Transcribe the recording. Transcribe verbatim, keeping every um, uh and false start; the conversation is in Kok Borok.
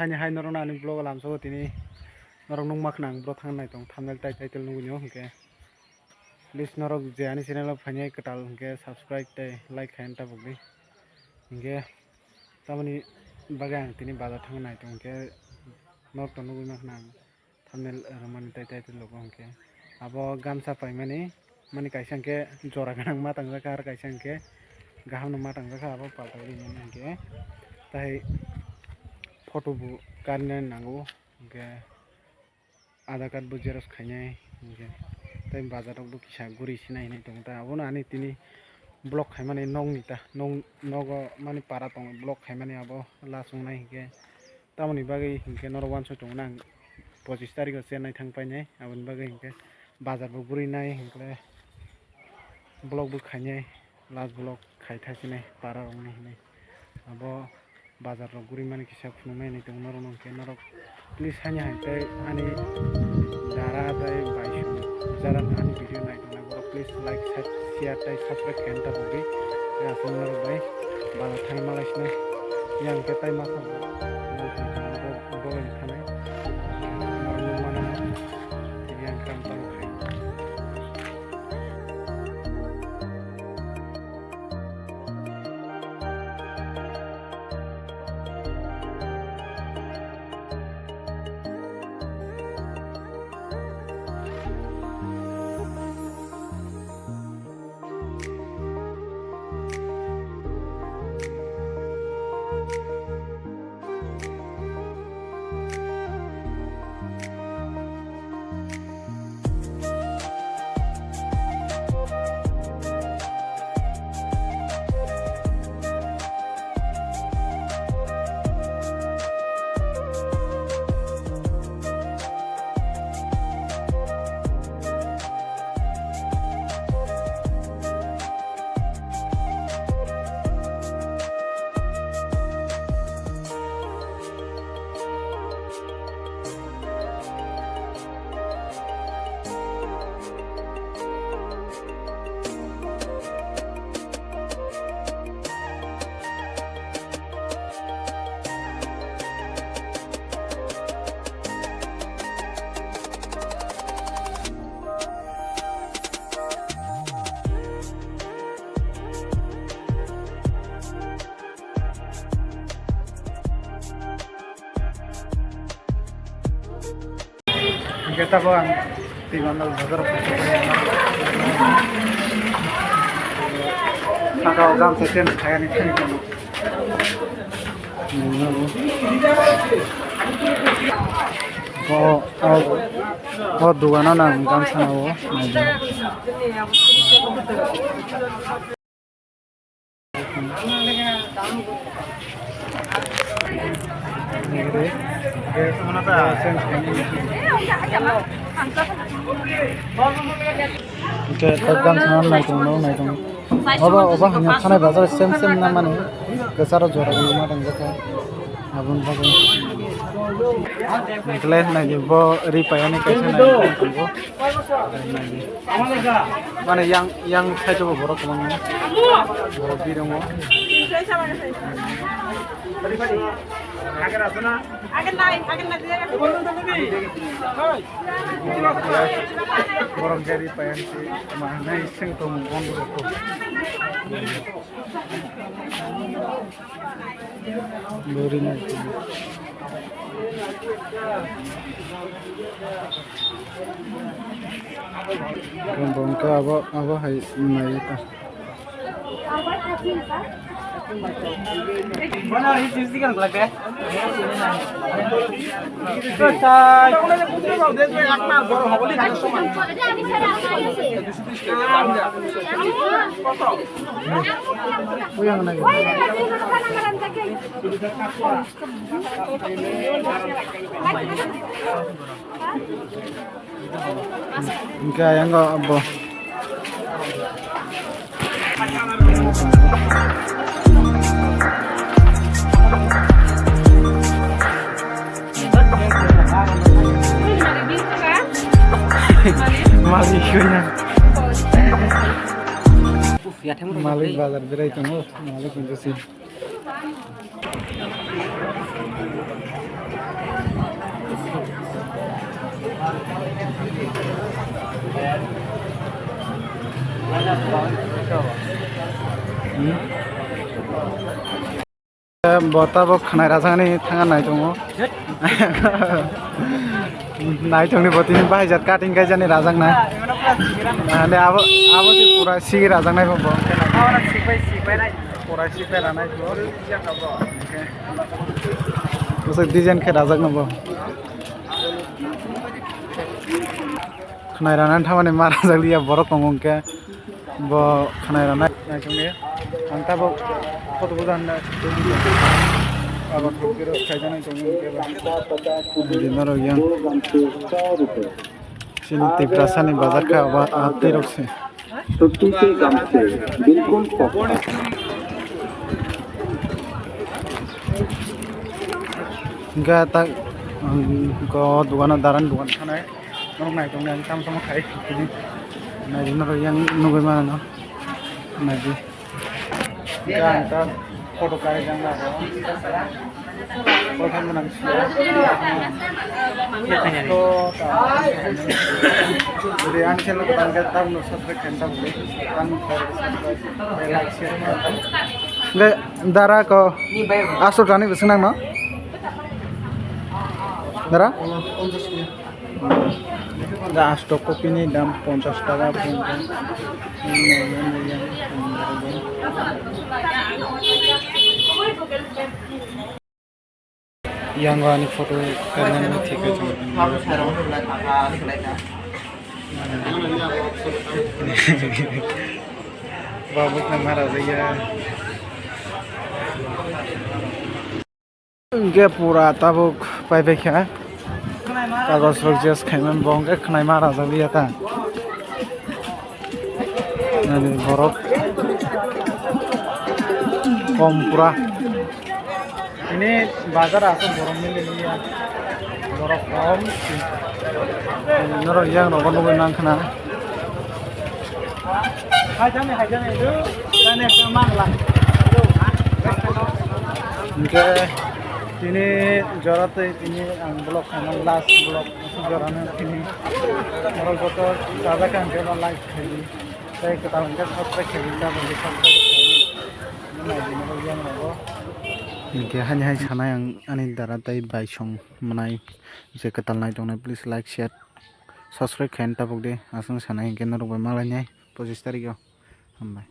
Ani hai norok ani vlog lamsogo tini norok nukma khna ang bro thang nai tong thumbnail tai title nugwi nw hinkhe please norok je ani channel o phainai kwtal hinkhe subscribe tei like khaina tabuk di hinkhe tamoni bagwi ang tini bazar thang nai tong hinkhe norok to nugwi ma khna ang. Thumbnail rwmani tai title logo hinkhe abo gamsa paimani mani kaisa hinkhe jora gwnang ma tangjak kha, aro kaisa hinkhe gahamno ma tangjak kha, abo paltai rimani hinkhe tai photo bo karinani nango hinkhe Aadhaar card bo xerox khainai hinkhe tai bazar rok bo kisa guri sinai hinwi tongo ta abono ani tini vlog khaimani nokni ta nok nogo mani para tongo vlog khaimani abo last wngnai hinkhe. Tamoni bagwi hinkhe norok uansuk tongo na ang pochis tarikho Chennai thang painai, aboni bagwi hinkhe bazar bo guri nai hinkhe vlog bo khainai, last vlog khai thaisinai para rokni hinwi. Abo bazar rok guri mani kisa phunuknai hinwi tongo norokno hinkhe norok please haini hai tei ani dara tei baisong jara ani video nai. Borok please like, share, share tei subscribe khaina ta bugwi. Tei aswk norok bai bana thani malai sini. Yang khe tai masa bo, bo, bo, bo, bo, thanai. Norok nukmano, yang kam tamo khai. Hingke tabok ang Twibanal bazar o phai tongkha. Saka o gamsa tent khayani thani tongo. O, o, o dogano nang gamsa o. Hingke tok gamsa naitung no naitung. Obo, obo hingke thanai bazar sem sem na mani. Kwcharo jora rwma tang jakha. Aboni bagwi. Hingke le naidi bo ri payani kaisa naidi tongo. Naidi. Mane yang, yang side o borok kwbangma. Borok birongo. Borok gari payan si ma nai sing tong bong rok. Lori nai. Bongke abo, abo hai nai ta. Uyang lagi. Hingke ayang o abo. Malik kaya. Malik bazar berai tongo, malik hingke si. Bo tabok khwnai rajani thanga nai tongo. Nai tongni bo tini bahai jat cutting kai jani rajak nai. Ande abo, abo se pura sigi rajak nai bo. Pura sigi ranai bo. Bwswk design khe rajak no bo. Khwnai rana thamani ma rajak liya borok tongo hwnkhe. Bo khwnai rana naisingni ang tabok photo bujan na abo thokgiro khaijaknai tongo hwnkhe ba. Bini norok yang chini Tiprasani bazar kha ba ah twi rok se. छुट्टी के गम से बिल्कुल पक्का। Hwnkhe tak, um, ko dogano daran dogan khanai. Norok nai tongdi ang tamo tamo khai tini. Nai di norok yang nugui mano. Nai di. Hwnkhe ang ta photo kai jang na ro. Photo gwnang si. To ta. Jadi ang channel ko tangka tabno subscribe khen tabno. Tang subscribe, like, share. Hwnkhe dara ko aso tani bising nang no? Dara? Da asto kopini dam ponchash taka. Yang ani photo karnani thik khe chwng. Babu khe mara jaya. Hwnkhe pura tabuk paibai kha. Kagos rok just khaimani bo hwnkhe khwnaima rajak liya ta. Nani borok kom pura. Ini bazar aswk borok mili liya. Borok kom. Norok yang rogo nugui nang khna. Hwnkhe tini jora tei tini ang vlog khaimani last vlog jorano tini norok joto chajak kha hwnkhe ba like khaidi tei kwtal hwnkhe subscribe khaidi tabuk subscribe khaidi naidi norok yang rogo. Hwnkhe hani hai sanai ang ani dara tei bai song mwnai je kwtal nai tongnai please like share. Subscribe khaina tabuk di, aswk sanai hinkhe norok bai malainai pochis tarikh o. Hambai.